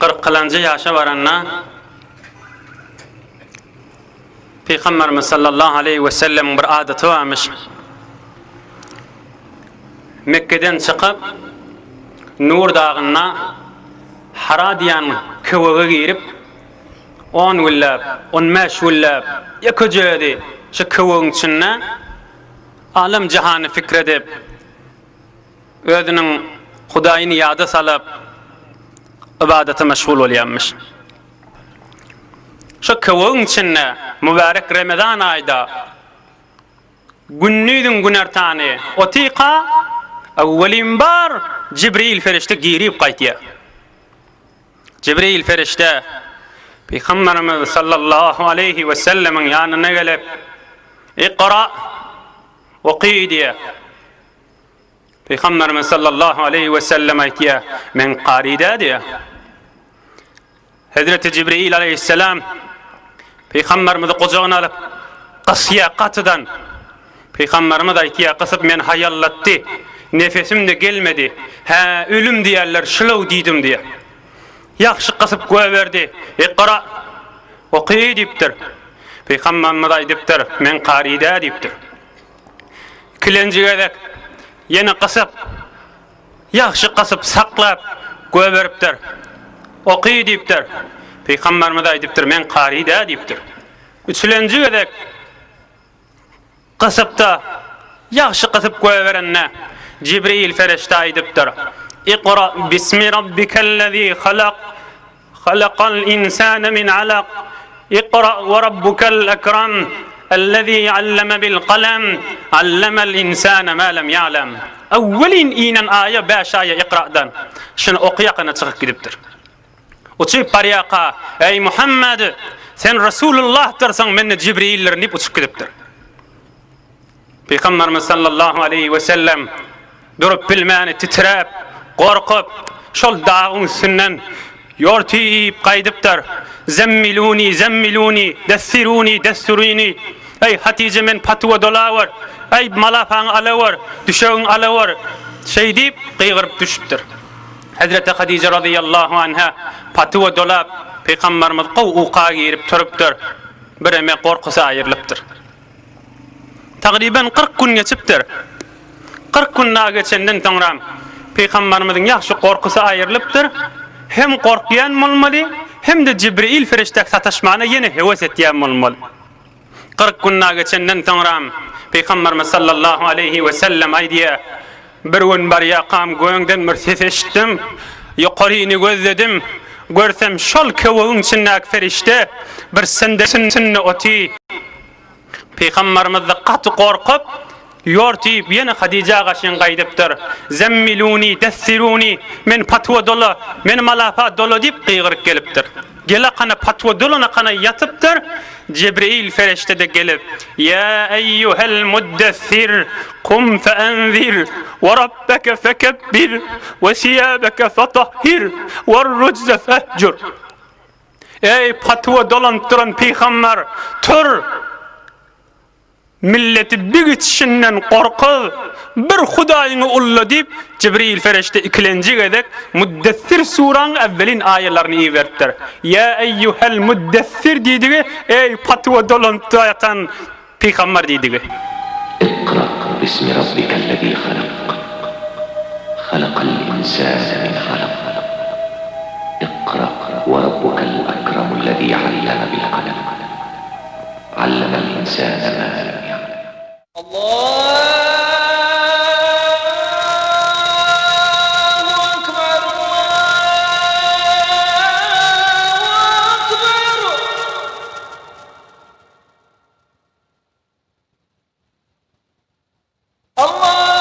Kyrkylanjy ýaşa baranda Pygamberimiz sallallahu aleýhi we sellemiň bir adaty barmyş. Mekgeden çykyp Nur dagynda Hara diýen köwege girip on günläp, on bäş günläp ýekeje özi şu köwegiň içinde alem-jahany pikir edip, özüniň Hudaýyny ýada salyp, ybadata meşgul bolýarmyş. Şu köwegiň içinde mübärek Remezan aýda gündiziň günortany otyka, öwwelin bar Jibril perişde girip gaýtýar. Jibril perişde Pygamberimiz sallallahu aleýhi we sellemiň ýanyna gelip, Ikra, oky diýýär. Pygamberimiz sallallahu aleýhi we sellem aýtýar, Men kary däl diýýär. Hezreti Jibril aleýhissalam Pygamberimizi gujagyna alyp, gysýar gatydan. Pygamberimiz aýtýar, gysyp meni haýallatdy, nefesim-de gelmedi. Hä, ölüm diýerler, şulow diýdim diýýär. Ýagşy gysyp goýberdi. Ikra! Oky diýipdir. Pygamberimiz aýdypdyr, Men kary däl diýipdir. Ikilenji gezek ýene gysyp, ýagşy gysyp saklap goýberipdir. Oky diýipdir. Pygamberimiz aýdypdyr, Men kary däl diýipdir. Üçülenji gezek gysypda, ýagşy gysyp goýberende, Jibril ferişde aýdypdyr, Ikra bismi rabbikellezî halak, halakal insane min alak, ikra we rabbukel ekram, ellezî alleme bil kalem, allemel insane ma lem ýa'lem. Öwwelin inen aýa bäş aýa Ikradan. Şuny okyýakana çykyp gidipdir. Uçup barýarka, Eý, Muhammed! Sen Resulullahdyrsyň, men-de Jibrildirin diýip uçup gidipdir. Pygamberimiz sallallahu aleýhi we sellem durup bilmäni titräp, gorkup, şol dagyň üstünden ýortyp gaýdypdyr. Zemmiluni, zemmiluni, dessiruni, dessiruni. Eý, Hatije men patuwa dolawer, eý, malapaňy alawer, düşegiňi alawer. Şeý diýip gygyryp düşüpdir. Hezreti Hadije razyýallahu anha patuwa dolap, Pygamberimiz gowy uka girip turupdyr. Bireme gorkusy aýrylypdyr. Tagryban 40 gün geçipdir. 40 gün daha geçenden soňra Pygamberimiziň ýagşy gorkusy aýrylypdyr. Hem gorkýan bolmaly, hem-de Jibril ferişdä sataşmana ýene höwes etýän bolmaly. 40 gün daha geçenden soňra Pygamberimiz sallallahu aleýhi we sellem aýdýar, Bir gün barýakam göňden bir ses eşitdim. Ýokaryny gözledim. Görsem şol köwegiň içindäki perişde bir sende oty. Pygamberimiz-de gaty gorkup, ýortyp ýene Hadija gaşyn gaýdypdyr. Zemmiluni, dessiruni, men patwa dola, meni malapa dola diýip gygyryp gelipdir. Gelakana patwa dolanakana ýatypdyr, Jebreýil fereşte-de gelip, Ýa eýýuhel muddessir, kum feenzir, we rabbeke fekebbir, we siýabeke fetahhir, werrujze fehjur. Eý, patwa dolanyp duran pygamber, tur! Milleti bir içişinden gorkuz, bir Hudaýyňy ulla diýip, Jibril fereşte ikilenji gezek Muddessir suraň äwwelin aýalaryny iberipdir. Ýa eýýuhel muddessir diýdigi, eý patwa dolanyp ýatan pygamber diýdigi. Ikra bismi rabbikellezî halak, halakal insâne min alak, ikra we rabbukel ekremullezî alleme bil kalem. Allemel insane ma lem ya'lem. Allahu akbar Allahu akbar. Allahu akbar Allahu akbar.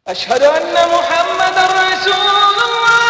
Eşhedü enne Muhammeden Resulullah.